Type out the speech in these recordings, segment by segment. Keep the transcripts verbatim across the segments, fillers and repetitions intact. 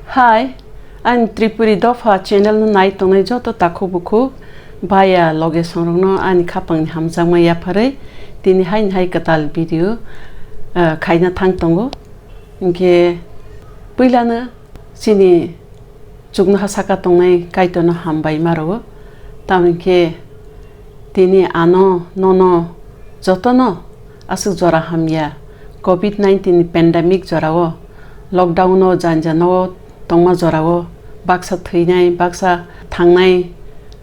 Hai, ani Tripuri Dopha channel no nai tongnai joto takhuk bukhuk baya loge songrokno ani khapangni hamjakma yapharwi tini haini hai kwtal video, ah, khaina thang tongo. Hinkhe puilano chini chuknoha saka tongnai Kaitorno hambai ma rwo. Tamoni khe tini ano nono jotono aswk jora hamya, covid nineteen ni pandemic jorao, lockdown o janja nogo tongma jorao, baksa thwinai, baksa thangnai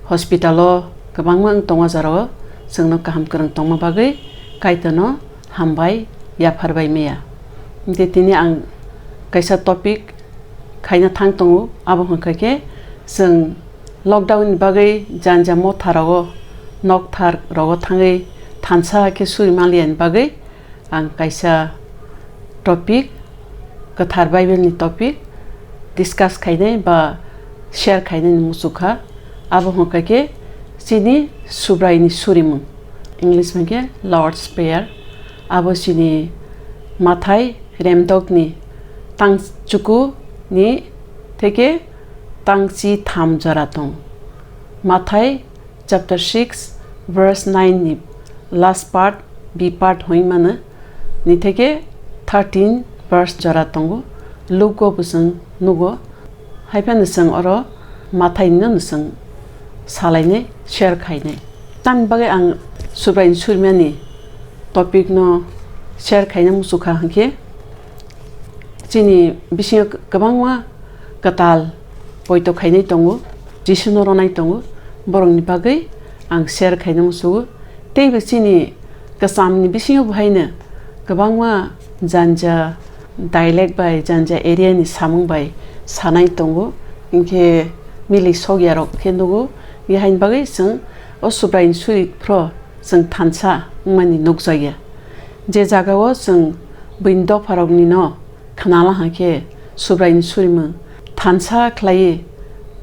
hospital o kwbangma wng tongma jorao chwngno kaham kwrwng tongma bagwi Kaitorno hambai yaphar bai maya. Hinkhe tini ang kaisa topic khaina thang tongo, abo hwnkha khe chwng lockdown ni bagwi janja motha rogo, nokthar rogo thangwi thansa khe suri manliya ni bagwi ang kaisa topic, kwthar Bible ni topic discuss khainai ba share khainai ni muchukha. Abo hwnkha khe chini Subrai ni surimung, English hwnkhe Lord's Prayer. Abo chini Mathai remdokni tangchuku ni theke tangchi tham jora tong. Mathai chapter six verse nine ni last part, B part hoi mano, ni theke thirteen verse jora tongo. Luke o bo chwng nugo. Hai phano chwng oro Mathai no chwng salainai, share khainai. Tamni bagwi ang Subrai ni surimani topic no share khaina muchukha hwnkhe, chini bisingo kwbangma kwtal poito khainai tongo, Jisuno ronai tongo, borokni bagwi ang share khaina muchungo. Teibo chini kwchamni bisingo bo haino kwbangma janja dialect bai, janja area ni samung bai sanai tongo, hinkhe milik sokya rok khe nugo. Hinkhe haini bagwi chwng o Subraini suri phro chwng thansa wngmani nukjakya. Je jagao chwng buini dopharokni no khnala hwnkhe Subraini surimung thansa khlaiwi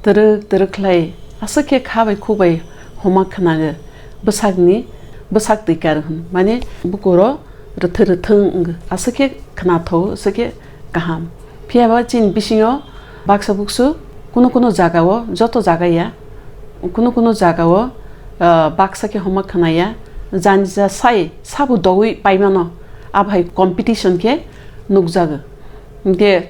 twrwk twrwk khlai aswk khe kha bai khuk bai homa khnago, bwsakni bwsak twi kar hwn, mane bukuro rwthwng rwthwng wng aswk khe khnathok aswk khe kaham. Phiya ba chini bisingo baksa buksu kuno kuno jagao, joto jaga ya, kuno kuno jagao, ah, baksa khe homa khnaya, janja sai sabo dogwi paimano, abo hai competition khe nukjago. Hinkhe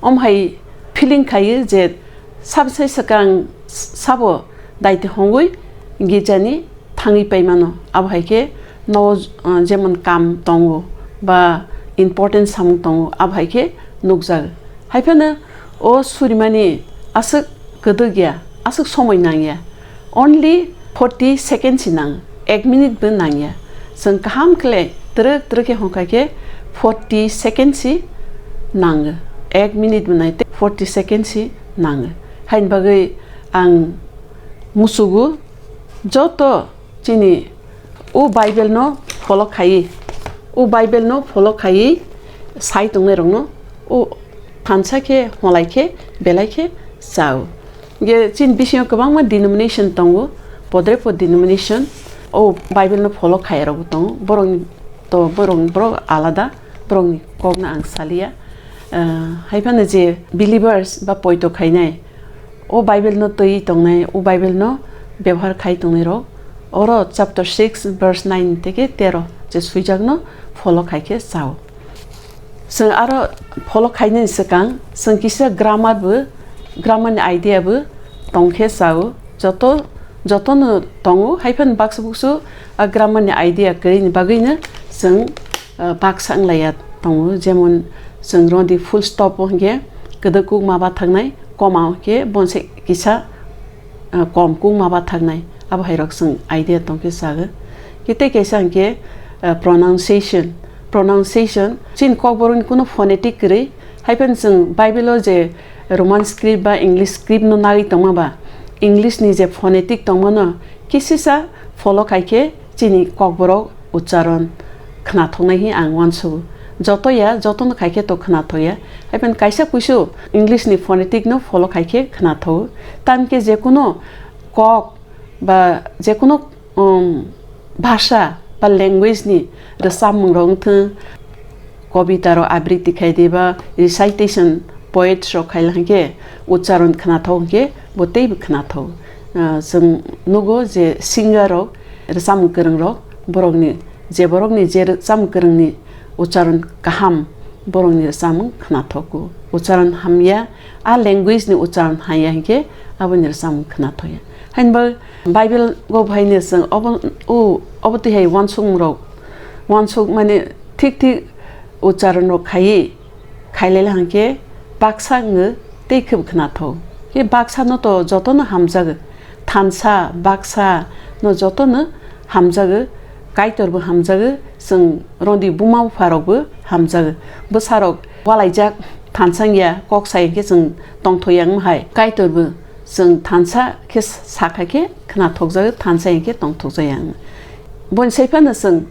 omo hai feeling khaio je sabo sai swkang sabo daiti hongwi gijani thangwi paimano, abo hai khe nogo, ah, jemon kam tongo ba important samung tongo, abo hai khe nukjago. Hai phano o surimani aswk kwdwk ya, aswk somoi nang ya, only forty seconds si nang, ek minute bo nang ya. Chwng kaham khle twrwk twrwk khe hongkha khe forty seconds si nango, ek minute bo nai tei forty seconds si nango. Haini bagwi ang musugo joto chini o Bible no follow khaiwi, o Bible no follow khaiwi sai tongnai rokno o thansa khe holai khe belai khe chao. Ge chini bisingo kwbangma denomination tongo, podre pod denomination o Bible no follow khaiya rokbo tongo, borokni to borok borok alada, borokni kokno ang saliya. Ah, hai phano je believers ba poito khainai, o Bible no twi tongnai, o Bible no bebohar khai tongnai rok, oro chapter six verse nine theke tero je swijak no follow khai khe chao. Chwng aro follow khainani swkang chwng kisa grammar bo, grammar ni idea bo tong khe chao. Joto, joto no tongo, hai phano baksa buksu a grammar ni idea kwrwi ni bagwi no chwng, ah, baksa wng laiya tongo. Jemon chwng rodi full stop o hwnkhe kwdwk kuk ma bathaknai, comma o hwnkhe bonse kisa ah, kom kung ma bathaknai, abo hai rok chwng idea tong khe chago. Khe tei kaisa hwnkhe, ah, pronunciation, pronunciation, chini kokborokni kuno phonetic kwrwi, hai phano chwng Bible o je Roman script ba English script no nagwi tongma ba, English ni je phonetic tongmano kisisa follow khai khe chini kokborok ucharon khnathoknai hi ang uansugo. Joto ya, jotono khai khe to khnathok ya. Hai phano kaisa kuisu English ni phonetic no follow khai khe khnathok. Tamkhe je kuno kok ba je kuno, um, bhasha ba language ni rwchapmung rok wngthwng, kobita rok abriti khai di ba recitation poets rok khai hwnkhe ucharon khnathok hwnkhe bo teibo khnathok. Ah, chwng nugo je singer rok, rwchapmung kwrwng rok, borokni je borokni je rwchapmung kwrwngni ucharon kaham, borokni rwchapmung khnathogo. Ucharon hamya, a language ni ucharon hamya hinkhe aboni rwchapmung khnathoya. Hainba Bible go bhaino chwng obo, o, obo twi hai uansukmung rok, uansuk mane thik thik ucharon rok khaiwi khailai hwnkhe baksa wngwi tei khe bo khnathok. Khe baksa no to jotono hamjago. Thansa, baksa no jotono hamjago. Kaitor bo hamjago. Chwng roni buma bupha rok bo hamjago. Bwsa rok walaijak thansa wngya kok sai khe chwng tongthok yang hai. Kaitor bo chwng thansa khe sakha khe khnathokjago, thansa hinkhe tongthokjaya. Boni sai phano chwng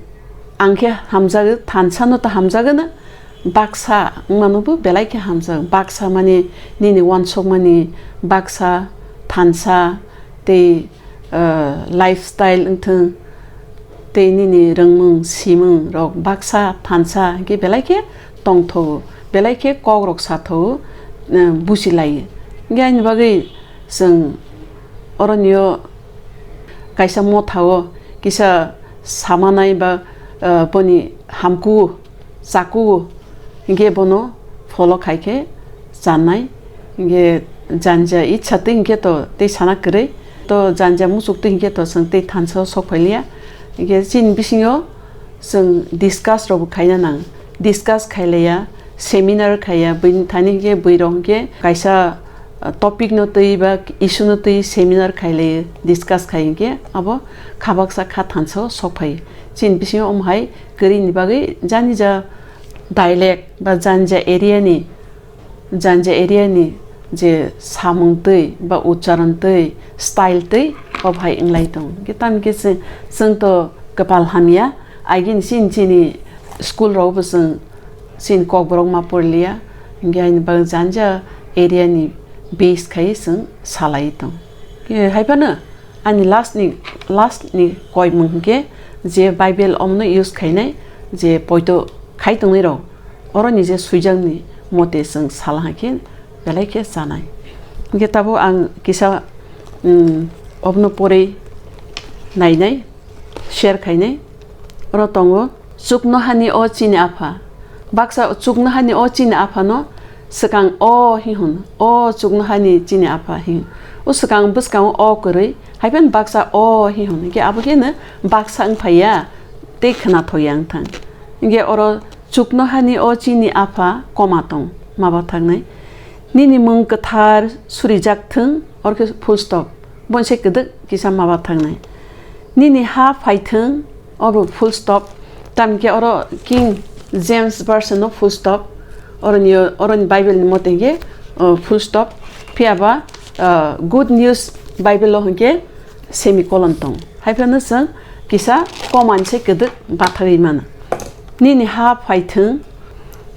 ang khe hamjago, thansa no to hamjago no. Baksa wngmano bo belai khe hamjak. Baksa mani nini uansukmani baksa, thansa, tei, ah, lifestyle wngthung, tei nini rwngmung simung rok baksa, thansa hinkhe belai khe tongthogo, belai khe kok rok sathogo, ah, buchilaio. Hinkhe ani bagwi chwng oronio kaisa mothao kisa samanai ba, ah, boni hamkuo chakuo, hinkhe bono follow khai khe chanai. Hinkhe janja itsa twi hinkhe to tei sana kwrwi, to janja muchuk twi hinkhe to chwng tei thansa o sok phai liya. Hinkhe chini bisingo chwng discuss rok bo khaina nang, discuss khai laiya, seminar khaiya, buini thani hinkhe bui rok hinkhe kaisa, ah, topic no twi ba issue no twi seminar khai laiya, discuss khai hinkhe abo kha baksa kha thansa o sok phai. Chini bisingo omo hai kwrwini bagwi jani ja dialect ba jani ja area ni, jani ja area ni je samung twi ba ucharon twi, style twi, o hai wnglai tongo. Hinkhe tamni khe chwng, chwng to kwpal hamya, agini chini, chini school rok bo chwng chini kokborok ma porliya, hinkhe ani bagwi jani ja area ni base khai chwng salai tongo. Hinkhe hai phano Ani last ni, last ni koimung hinkhe je Bible omono use khainai, je poito khai tongnai rok, oro ni je swijak ni mote chwng sala hinkhe belai khe chanai. Hinkhe tabuk ang kisa, um, obono porwi nainai, share khainai. Oro tongo, Chuknohani o chini apha. Baksa chuknohani o chini aphano swkang o hi hwn, o chuknohani chini apha hi hwn. O swkang bwskango o kwrwi, hai phano baksa o hi hwn. Hinkhe abo kheno baksa wng phaiya, tei khwnathokya wng thang. Hinkhe oro chuknohani o chini apha koma tong, ma bathaknai. Nini mung kwthar surijak thung, oro khe full stop. Bono se kwdwk kisa ma bathaknai. Nini ha phaithwng, obo full stop. Tamni khe oro King James Version no full stop. Oroni, oroni Bible ni mote hinkhe, uh, full stop. Phiya ba, uh, Good News Bible o hinkhe semicolon tong. Hai phano chwng kisa koma ni se kwdwk bathagwi mano. Nini ha phaithwng,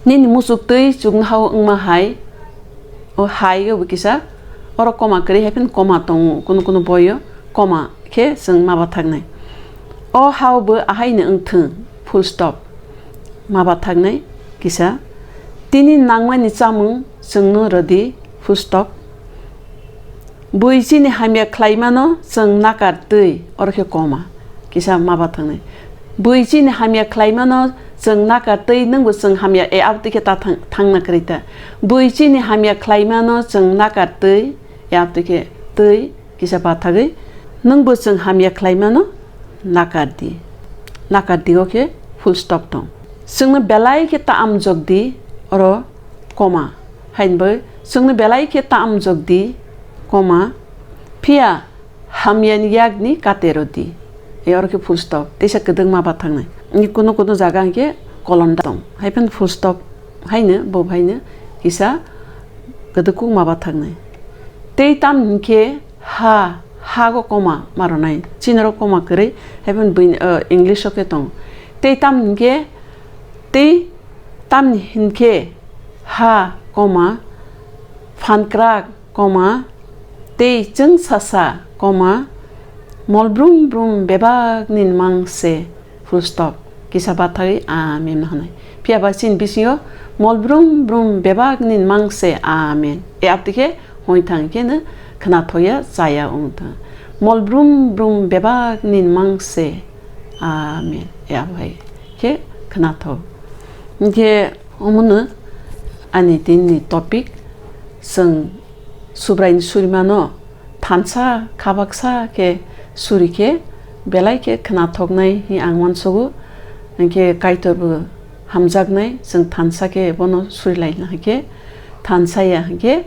nini muchuk twi chuknohao wngma hai, o hai obo kisa, oro koma kwrwi hai phano koma tongo, kunu kunu boyo koma khe chwng ma bathaknai. O hao bo ahaino wngthwng, full stop. Ma bathaknai kisa, tini nangmani chamung chwngno rwdi, full stop. Bui chini hamya khlaimano chwng nakar twi, oro khe koma, kisa ma bathaknai. Bui chini hamya khlaimano chwng nakar twi, nwngbo chwng hamya, e, abotwi khe ta thang-, thangna kwrwi ta. Bui chini hamya khlaimano chwng nakar twi, e, abotwi khe twi, kisa bathagwi, nwngbo chwng hamya khlaimano nakar di. Nakar di o khe full stop tong. Chwngno belai khe ta amjok di, oro koma. Hainbo chwngno belai khe ta amjok di, koma. Phiya hamyani yakni kate rw di. E oro khe full stop. Teisa kwdwkma bathaknai. Ni kuno kuno jaga hinkhe kolon da tong. Hai phano full stop haino, bo haino kisa kwdwkukma bathaknai. Tei tam hinkhe ha, ha go koma ma rwnai. Chini oro koma kwrwi. Hai phano buini, uh, English o khe tong. Tei tam hinkhe, tei tamni hinkhe ha, koma, phankrak, koma, tei chwngsasa, koma, mol brum brum bebak ni mang se, full stop. Kisa bathagwi amen hwnwi. Phiya ba chini bisingo Mol brum brum bebak nini mang se, amen. E abdi khe hoi thang khe no khna thoya chaya wng thang. Mol brum brum bebak nini mang se, amen. E abo hai khe khna tho. Hinkhe omono ani tini topic, chwng Subraini surimano thansa khabaksa khe suri khe belai khe khna thoknai hi ang uansugo. Hinkhe Kaitor bo hamjaknai, chwng thansa khe bono suri lai na hinkhe thansa ya hinkhe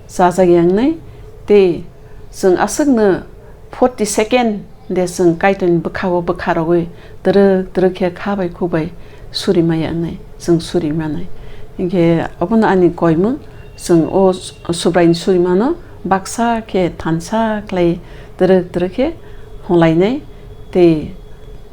chajak ya wngnai. Tei chwng aswkno forty second de chwng Kaitorni bwkhago bwkha rogwi twrwk twrwk khe kha bai khuk bai suri maya wngnai, chwng suri manai. Hinkhe obono ani koimung, chwng o Subraini surimano baksa khe thansa khlai twrwk twrwk khe holainai tei,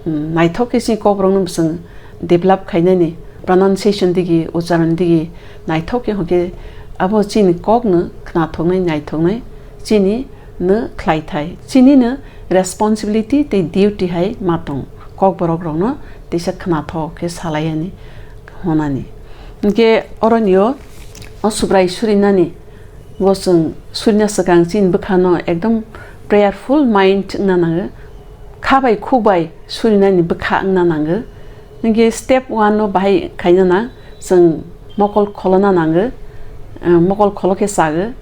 mm, naithok khe chini kokborokno bo chwng develop khainani, pronunciation digi, ucharon digi naithok khe, hinkhe abo chini kokno khnathoknai, naithoknai chini no khlai thai. Chini no responsibility tei duty hai ma tong, kokborok rokno teisa khnathok khe salai yani, honani. Hinkhe oroni o, o Subrai surinani bo chwng surina swkang chini bwkhano ekdom prayerful mind wngna nango, kha bai khuk bai surinani bwkha wngna nango. Hinkhe step one no bahai khaina nang, chwng mokol kholona nango, eh, mokol kholo khe chago,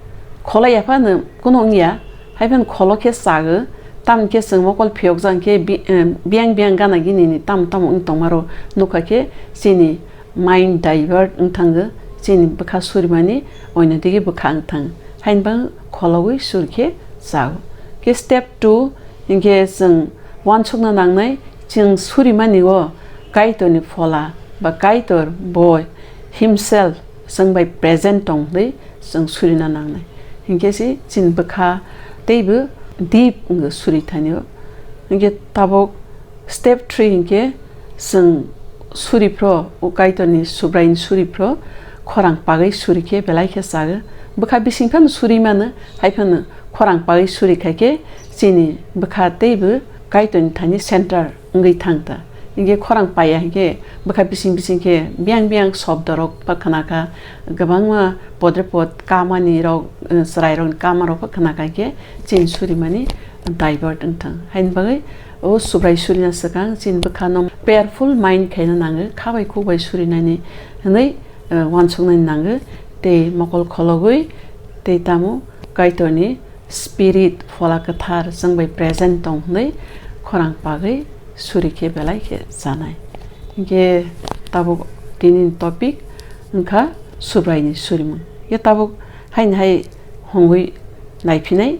kholo ya phano kuno wngya, hai phano kholo khe chago, tamni khe chwng mokol phiyok jang khe bi-, eh, biyang biyang gana gini ni tamo tamo wng tongma rok nukha khe chini mind divert wng thango, chini bwkha surimani oino digi bwkha wng thang, haini bagwi khologwi sur khe chago. Khe step two, hinkhe chwng uansukna nangnai, chwng surimani o Kaitorni phola ba Kaitor bo himself chwng bai present tong hwnwi chwng surina nangnai. Hinkhe se chini bwkha teibo deep wngwi suri thani o. Hinkhe tabuk step three hinkhe chwng suri phro, o Kaitorni Subraini suri phro khorang pagwi suri khe belai khe chago. Bwkha bising phano suri mano, hai phano khorang pagwi suri khai khe chini bwkha teibo Kaitorni thani center wngwi thang ta. Hinkhe khorang paiya hinkhe bwkha bising bising khe biyang biyang shobdorok pha khna kha, kwbangma podre pod kamani rok, eh, chwrai rokni kama rok pha khna kha hinkhe chini surimani divert wng thang. Haini bagwi o Subrai surina swkang chini bwkhano prayerful mind khaina nango, kha bai khuk bai surinani hwnwi, eh, uansuknani nango, tei mokol khologwi tei tamo Kaitorni Spirit, Phola Kwthar chwng bai present tong hwnwi khorang pagwi suri khe belai khe chanai. Hinkhe tabuk tini topic wngkha Subraini surimung. Hinkhe tabuk haini hai hongwi naiphinai,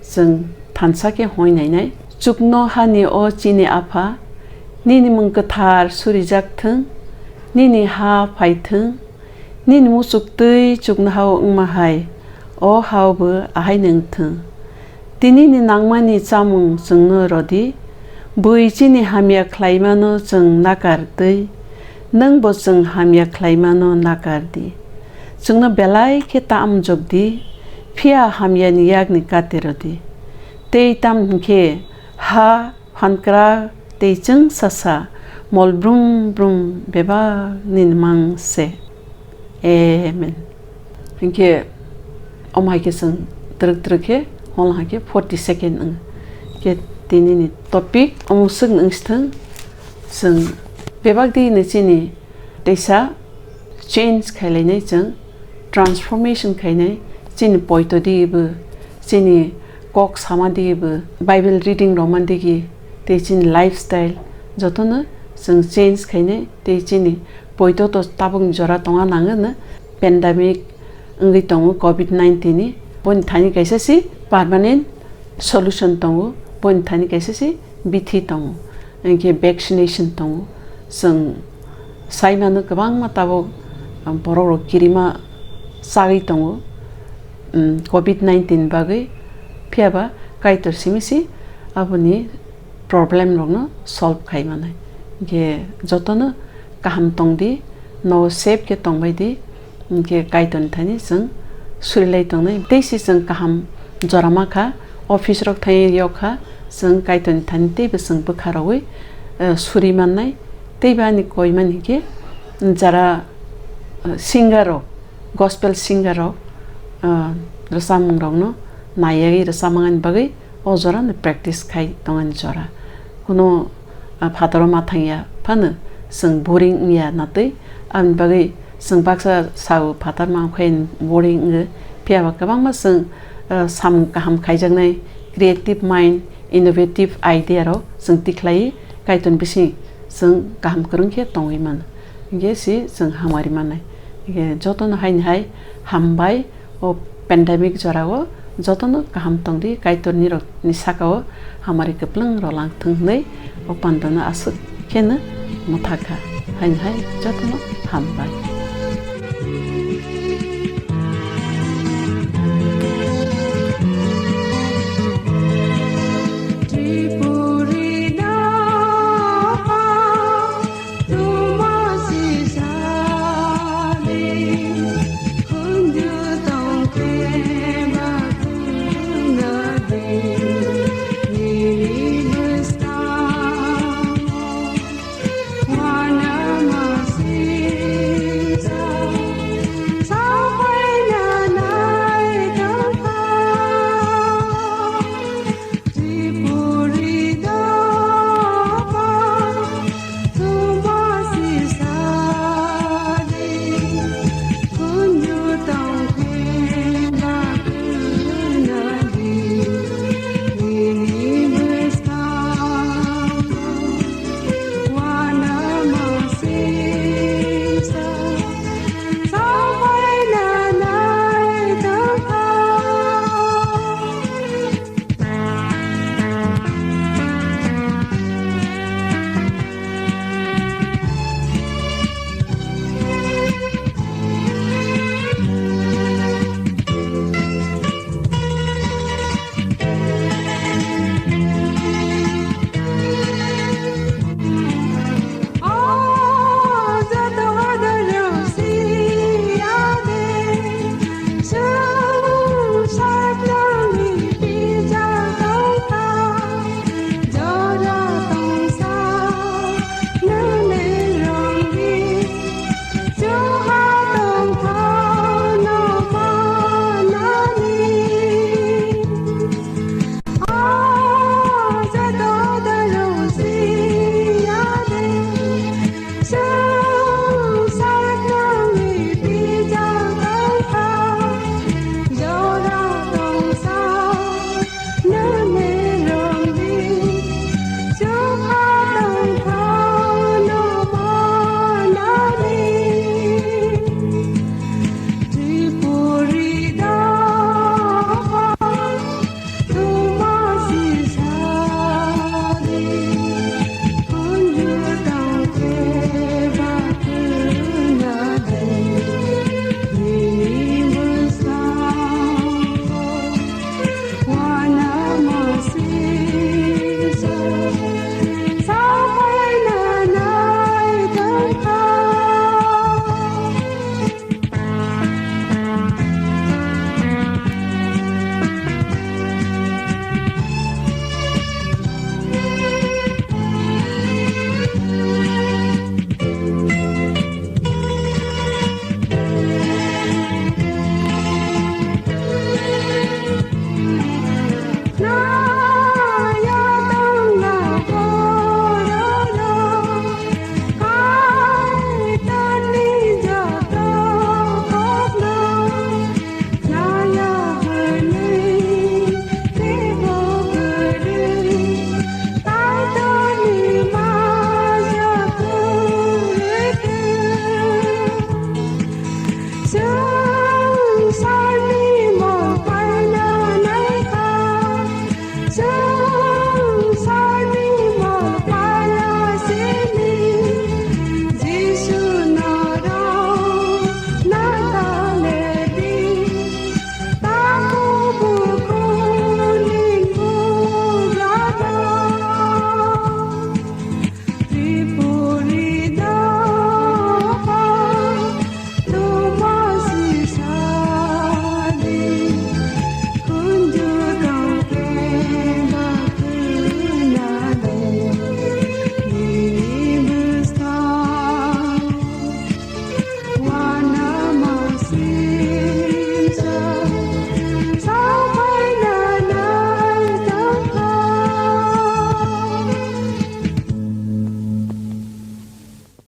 chwng thansa khe hoi nainai. Chuknohani o chini Apha, nini mung kwthar surijak thung, nini ha phai thung, nini muchuk twi chuknohao wngma hai, o hao bo ahai nwng thung. Tini ni nangmani chamung chwngno rwdi, bui chini hamya khlaimano chwng nakar twi, nwng bo chwng hamya khlaimano nakar di. Chwngno belai khe ta amjok di, phiya hamyani yakni kate rwdi. Tei tamo hinkhe ha phankrak tei chwng sasa mol brum brum bebak nini mang se. Amen. Hinkhe omo hai khe chwng twrwk twrwk khe hol hai khe forty second wng khe tini ni topic omo swk wng si thung. Chwng bebak di ni chini teisa change khailainai chwng, transformation khainai chini poito digibo, chini kok sama digibo, Bible reading rwma digi, tei chini lifestyle jotono chwng change khainai, tei chini poito to tabukni jora tongna nango no, pandemic wngwi tongo covid nineteen ni, boni thani kaisa se permanent solution tongo, boni thani kaisa se bithi tongo, hinkhe vaccination tongo. Chwng sai mano kwbangma tabuk, um, borok rok kirima chagwi tongo, um, covid nineteen bagwi, phiyaba Kaitor simi se aboni problem rokno solve khai manai. Hinkhe jotono kaham tong di, no safe khe tong bai di. Hinkhe Kaitorni thani chwng surilai tongnai. Tei se chwng kaham jora ma kha, office rok thai yok kha, chwng Kaitorni thani teibo chwng bwkha rogwi, eh, suri mannai. Teibo ani koi mani hinkhe jara singer rok, gospel singer rok, ah, rwchapmung rokno naiwi rwchapmani bagwi o jora no practice khai tongani jora. Kuno, ah, phataro ma thangya phano chwng boring wngya natwi, aboni bagwi chwng baksa sao phatar ma khai boring wngo, phiya ba kwbangma chwng, ah, samung kaham khaijaknai creative mind, innovative idea rok chwng tikhlai Kaitor bising chwng kaham kwrwng khe tongwi mano. Hingke si chwng hamari mannai. Hingke jotono haini hai hambai o pandemic jorao jotono kaham tongdi, Kaitor nirok ni sakao hamari kwplwng rolang thung hwnwi o pandano aswk kheno mwthakha. Haini hai jotono hambai.